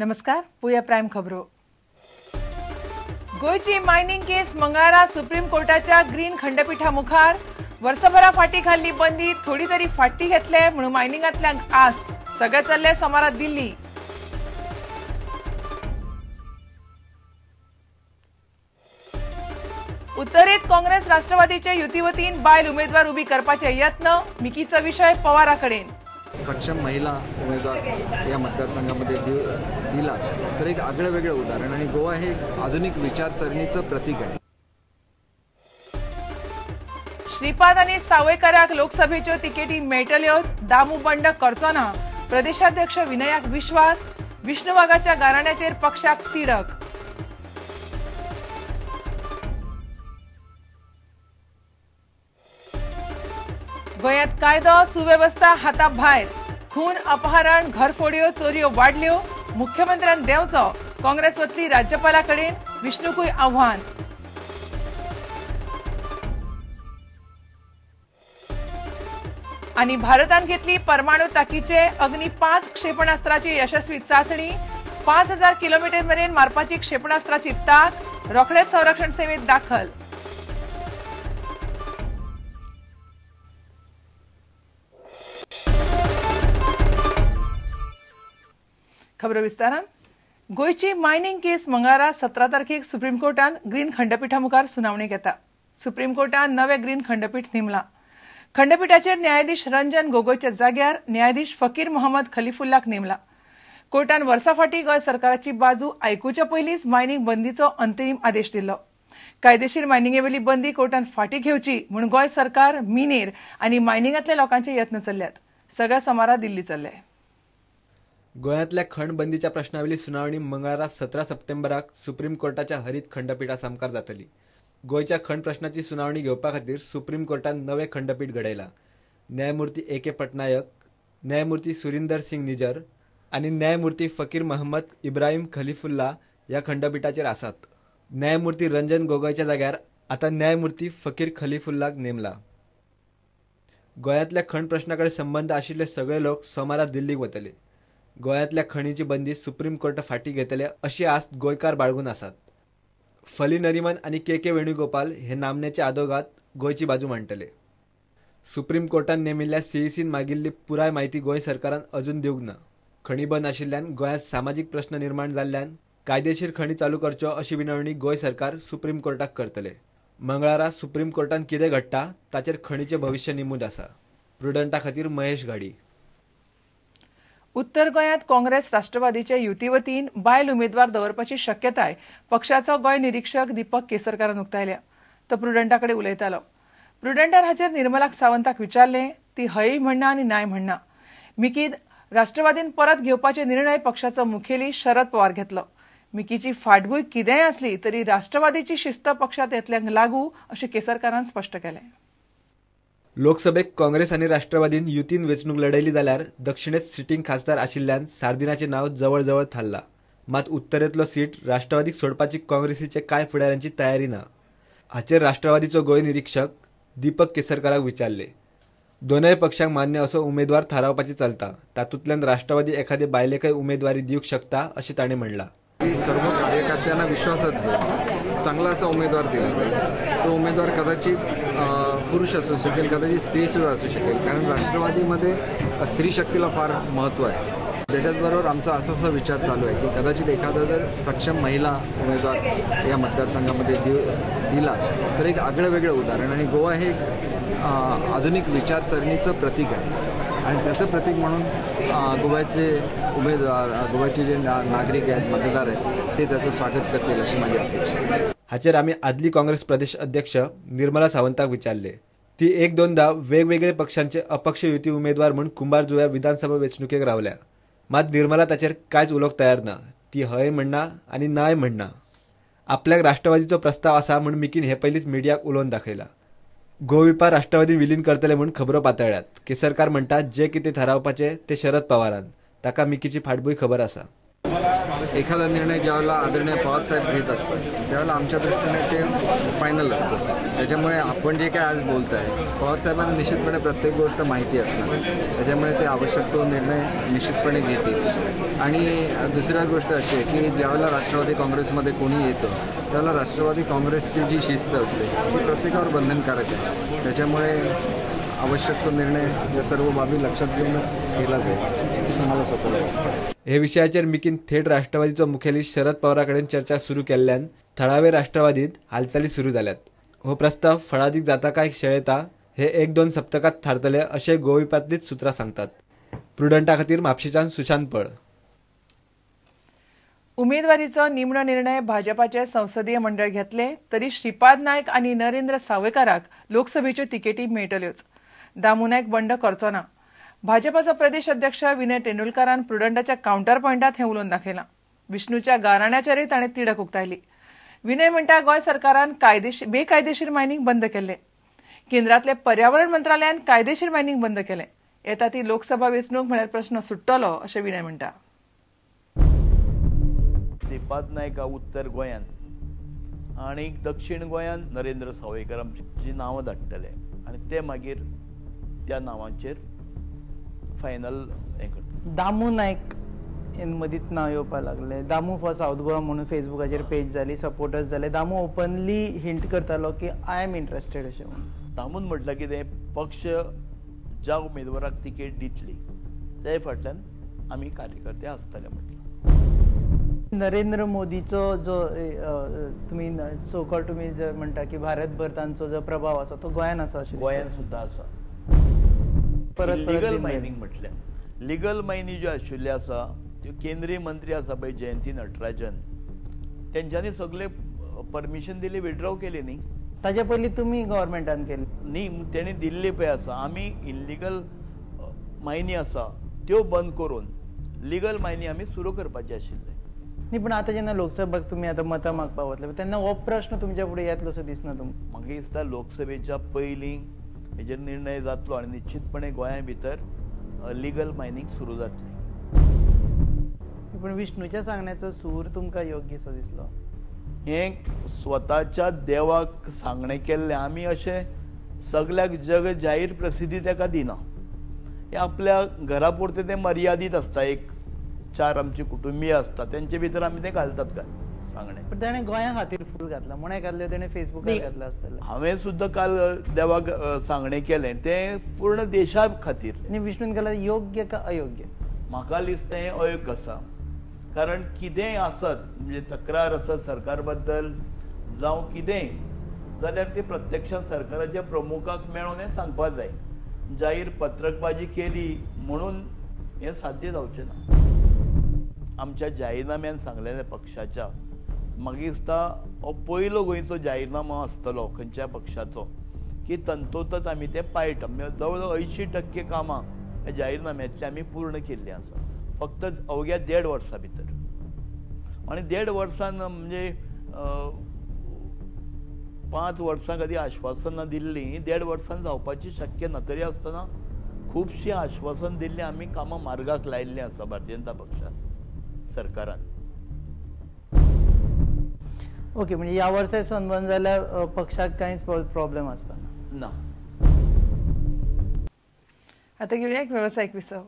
नमस्कार, पुया प्राईम खबरो. गोंयची मायनिंग केस मंगळारा सुप्रीम कोर्टाच्या ग्रीन खंडपीठा मुखार. वर्सभरा फाटी घाल्ली बंदी थोडी तरी फाटी घेतले म्हणून मायनिंगांतल्यांक आस्त. सगळे चल्ले सोमारा दिल्ली. उत्तरेत काँग्रेस राष्ट्रवादीचे युती वतीन बायल उमेदवार उबी करपाचे यत्न. मिकीचो विशय पवारा कडेन. सक्षम महिला उमेदवार या मतदारसंघामध्ये दिला तर एक आगळं वेगळं उदाहरण आणि गोवा हे आधुनिक विचारसरणीचं प्रतीक आहे. श्रीपाद आनी सावयकाराक लोकसभेच्यो तिकेटी मेळटल्योच. दामू बंड करचो ना. प्रदेशाध्यक्ष विनयाक विश्वास. विष्णू वाघाच्या गाराण्याचेर पक्षाक तिडक. गोंयांत कायदो सुवेवस्था हाता भायर. खून, अपहरण, घरफोड्यो, चोरयो वाडल्यो. मुख्यमंत्र्यान देंवचो. काँग्रेस वतली राज्यपाला कडेन. विष्णूकूय आव्हान. आनी भारतान घेतली परमाणू ताकीचे अग्नी 5 क्षेपणास्त्राची यशस्वी चाचणी. 5000 किलोमीटर मेरेन मारपाची क्षेपणास्त्राची ताक. रोखडेच संरक्षण सेवेत दाखल. खबर विस्तारान. गोंयची मायनिंग केस मंगळारा 17 तारखेक सुप्रीम कोर्टान ग्रीन खंडपीठा मुखार सुनावणी घेता. सुप्रीम कोर्टान नवे ग्रीन खंडपीठ नेमला. खंडपीठाचेर न्यायाधीश रंजन गोगोयच्या जाग्यार न्यायाधीश फकीर मोहम्मद खलीफुल्लाक नेमला. कोर्टान वर्सा फाटीं गोंय सरकाराची बाजू आयकुच्या पयलींच मायनिंग बंदीचो अंतरीम आदेश दिल्लो. कायदेशीर मायनिंगेवेली बंदी कोर्टान फाटीं घेवची म्हूण गोंय सरकार, मिनेर आनी मायनिंगांतल्या लोकांचे यत्न चल्ल्यात. सगळ्या सोमारा दिल्ली चल्ले. गोंयांतल्या खण बंदीच्या प्रश्नावेली सुनावणी मंगळारा 17 सप्टेंबराक सुप्रीम कोर्टाच्या हरीत खंडपीठा सामकार जातली. गोंयच्या खण प्रश्नाची सुनावणी घेवपा खातीर सुप्रीम कोर्टान नवे खंडपीठ घडयला. न्यायमूर्ती ए के पटनायक, न्यायमूर्ती सुरिंदर सिंग निजर आनी न्यायमूर्ती फकीर मोहम्मद इब्राहिम खलीफुल्ला ह्या खंडपीठाचेर आसात. न्यायमूर्ती रंजन गोगोयच्या जाग्यार आतां न्यायमूर्ती फकीर खलीफुल्लाक नेमला. गोंयांतल्या खण प्रश्ना कडेन संबंद आशिल्ले सगळे लोक सोमारा दिल्लीक वतले. गोंयांतल्या खणीची बंदी सुप्रीम कोर्ट फाटी घेतले अशी आस्त गोंयकार बाळगून आसात. फली नरिमन आनी के के वेणुगोपाल हे नामनेचे आदोगाद गोंयची बाजू मांडटले. सुप्रीम कोर्टान नेमिल्ल्या सीईसीन मागिल्ली पुराय म्हायती गोंय सरकारान अजून दिवंक ना. खणी बंद आशिल्ल्यान गोंयांत सामाजीक प्रश्न निर्माण जाल्ल्यान कायदेशीर खणी चालू करच्यो अशी विनवणी गोंय सरकार सुप्रीम कोर्टाक करतले. मंगळारा सुप्रीम कोर्टान कितें घडटा ताचेर खणीचें भविश्य निमूद आसा. प्रुडंटा खातीर महेश घाडी. उत्तर गोंयांत काँग्रेस राष्ट्रवादीचे युती वतीन बायल उमेदवार दवरपाची शक्यताय पक्षाचो गोंय निरीक्षक दीपक केसरकारान उक्तायल्या. तो प्रुडंटा कडेन उलयतालो. प्रुडंटान हाचेर निर्मलाक सावंताक विचारलें. ती हय म्हणना आनी नाय म्हणना. मिकीन राष्ट्रवादीन परत घेवपाचे निर्णय पक्षाचो मुखेली शरद पवार घेतलो. मिकीची फाटभूंय कितेंय आसली तरी राष्ट्रवादीची शिस्त पक्षांत येतल्यांक लागू अशें केसरकारान स्पश्ट केलें. लोकसभेक काँग्रेस आनी राष्ट्रवादीन युतीन वेंचणूक लढयली जाल्यार दक्षिणेत सिटींग खासदार आशिल्ल्यान सार्दिनाचें नांव जवळ जवळ थारलां. मात उत्तरेंतलो सीट राष्ट्रवादीक सोडपाची काँग्रेसीचे कांय फुडाऱ्यांची तयारी ना. हाचेर राष्ट्रवादीचो गोंय निरीक्षक दीपक केसरकाराक विचारले. दोनय पक्षांक मान्य असो उमेदवार थारावपाची चलता. तातूंतल्यान राष्ट्रवादी एखादे बायलेकय उमेदवारी दिवंक शकता अशें ताणें म्हणलां. सर्व कार्यकर्त्यांना विश्वासात घेऊन चांगला असा उमेदवार दिला पाहिजे. तो उमेदवार कदाचित पुरुष असू शकेल, कदाचित स्त्रीसुद्धा असू शकेल, कारण राष्ट्रवादीमध्ये स्त्री शक्तीला फार महत्त्व आहे. त्याच्याचबरोबर आमचा असा असा विचार चालू आहे की कदाचित एखादा जर सक्षम महिला उमेदवार या मतदारसंघामध्ये दिला तर एक आगळं वेगळं उदाहरण आणि गोवा हे आधुनिक विचारसरणीचं प्रतीक आहे आणि त्याचं प्रतीक म्हणून गोव्याचे उमेदवार, गोव्याचे जे नागरिक आहेत, मतदार आहेत ते त्याचं स्वागत करतील अशी माझी अपेक्षा आहे. हाचेर आमी आदली काँग्रेस प्रदेश अध्यक्ष निर्मला सावंताक विचारले. ती एक दोनदा वेगवेगळे पक्षांचे अपक्ष युती उमेदवार म्हूण कुंभारजुव्या विधानसभा वेंचणुकेक रावल्या. मात निर्मला ताचेर कांयच उलोवंक तयार ना. ती हय म्हणना आनी नाय म्हणना. आपल्याक राष्ट्रवादीचो प्रस्ताव आसा म्हूण मिकीन हे पयलींच मिडियाक उलोवन दाखयला. गोविपा राष्ट्रवादी विलीन करतले म्हूण खबरो पातळ्ळ्यात. केसरकार म्हणटा जे कितें थारावपाचें तें शरद पवारान. ताका मिकीची फाटभूंय खबर आसा. एखादा निर्णय ज्यावेळेला आदरणीय पवारसाहेब घेत असतात त्यावेळेला आमच्या दृष्टीने ते फायनल असतं. त्याच्यामुळे आपण जे काय आज बोलत आहे पवारसाहेबांना निश्चितपणे प्रत्येक गोष्ट माहिती असणार, त्याच्यामुळे ते आवश्यक तो निर्णय निश्चितपणे घेतील. आणि दुसऱ्या गोष्ट अशी आहे की ज्यावेळेला राष्ट्रवादी काँग्रेसमध्ये कोणी येतं त्यावेळेला राष्ट्रवादी काँग्रेसची जी शिस्त असते ती प्रत्येकावर बंधनकारक आहे. त्याच्यामुळे आवश्यक तो निर्णय या सर्व बाबी लक्षात घेऊन केला जाईल असं मला स्वतःला वाटतं. हे विशयाचेर मिकीन थेट राष्ट्रवादीचो मुखेली शरद पवारा कडेन चर्चा सुरू केल्ल्यान थळावे राष्ट्रवादीत हालचाली सुरू जाल्यात. हो प्रस्ताव फळादीक जाता काय शेळेता हे 1-2 सप्तकात थारतले अशें गोविपांतलीच सुत्रां सांगतात. प्रुडंटा खातीर म्हापशेंच्यान सुशांत पळ. उमेदवारीचो निमणो निर्णय भाजपाचे संसदीय मंडळ घेतले तरी श्रीपाद नायक आनी नरेंद्र सावयकाराक लोकसभेच्यो तिकेटी मेळटल्योच. दामू नायक बंड करचो ना. भाजपाचो प्रदेश अध्यक्ष विनय तेंडुलकारान प्रुडंटाच्या कावंटर पॉयंटात हें उलोवन दाखयलां. विष्णूच्या गाराण्याचेरय ताणें तिडक उक्तायली. विनय म्हणटा गोंय सरकारान बेकायदेशीर मायनिंग बंद केल्लें. केंद्रांतले पर्यावरण मंत्रालयान कायदेशीर मायनिंग बंद केलें. येता ती लोकसभा वेंचणूक म्हळ्यार प्रश्न सुट्टलो अशें विनय म्हणटा. श्रीपाद नायक उत्तर गोंयांत आनी दक्षिण गोंयांत नरेंद्र सावयकार आमची जी नांवां धाडटले आनी ते मागीर त्या नांवांचेर फायनल हें करता. दामू नायक मदींच नांव येवपाक लागलें. दामू फॉर सावथ गोवा म्हणून फेसबुकाचेर पेज जाली, सपोर्टर्स जाले. दामू ओपनली हिंट करतालो की I am interested अशें म्हणून. दामून म्हटल्यार कितें, पक्ष ज्या उमेदवाराक तिकेट दितली ते फाटल्यान आमी कार्यकर्ते आसतले म्हटलें. नरेंद्र मोदीचो जो तुमी सो कॉल्ड तुमी जर म्हणटा की भारतभर तांचो जो प्रभाव आसा तो गोंयान आसा अशें, गोंयान सुद्दां आसा. परत लिगल मायनिंग म्हटल्यार लिगल मायनी ज्यो आशिल्ल्यो आसा त्यो केंद्रीय मंत्री आसा पळय जयंती नटराजन, तेंच्यांनी सगळे परमिशन दिली, विड्रॉ केली न्ही. ताजे पयलीं तुमी गव्हर्मेंटान केली न्ही, तेणी दिल्ली पळय आसा. आमी इल्लिगल मायनी आसा त्यो बंद करून लिगल मायनी आमी सुरू करपाची आशिल्ले न्ही. पूण आतां जेन्ना लोकसभेक तुमी आतां मतां मागपाक वतले तेन्ना हो प्रश्न तुमच्या फुडें येतलो असो दिसना तुमकां? म्हाका दिसता लोकसभेच्या पयलीं हेजेर निर्णय जातलो आनी निश्चितपणे गोंया भितर लिगल मायनिंग सुरू जातली. पूण विष्णूच्या सांगण्याचो सूर तुमकां योग्य सो दिसलो? हें स्वताच्या देवाक सांगणें केल्लें आमी अशें सगल्याक जग जाहीर प्रसिद्धी ताका दिना. हें आपल्या घरा पुरतें तें मर्यादीत आसता. एक 4 आमची कुटुंबीय आसता तेंचे भितर आमी तें घालतात काय सांगणें. पण ताणें गोंया खातीर फूल घातलां म्हूण घातलें, तेणें फेसबुकार घातलां आसतलें. हांवें सुद्दां काल देवाक सांगणें केलें तें पूर्ण देशा खातीर. आनी विष्णून केलें योग्य का अयोग्य? म्हाका दिसता हें अयोग्य आसा. कारण कितेंय आसत म्हणजे तक्रार आसत सरकार बद्दल जावं कितेंय जाल्यार ती प्रत्यक्षात सरकाराच्या प्रमुखाक मेळोन हें सांगपाक जाय. जाहीर पत्रकबाजी केली म्हणून हें साध्य जावचें ना. आमच्या जाहीरनाम्यान सांगलेलें पक्षाच्या, म्हाका दिसता हो पयलो गोंयचो जाहीरनामो आसतलो खंयच्या पक्षाचो की तंतोतंत आमी ते पाळटा. म्हणजे जवळ जवळ 80% कामां ह्या जाहीरनाम्यांतली आमी पूर्ण केल्लीं आसा फक्त अवघ्या 1.5 वर्सां भितर. आनी 1.5 वर्सान म्हणजे 5 वर्सां खातीर आश्वासनां दिल्लीं 1.5 वर्सान जावपाची शक्य ना. तरी आसतना खुबशीं आश्वासन दिल्लीं आमी कामां मार्गाक लायिल्लीं आसा भारतीय जनता पक्षान सरकारान. ओके, म्हणजे ह्या वर्सा सनबर्न जाल्यार पक्षाक कांयच प्रॉब्लेम आसपा ना? ना. आतां घेवया एक वेवसायीक विसव.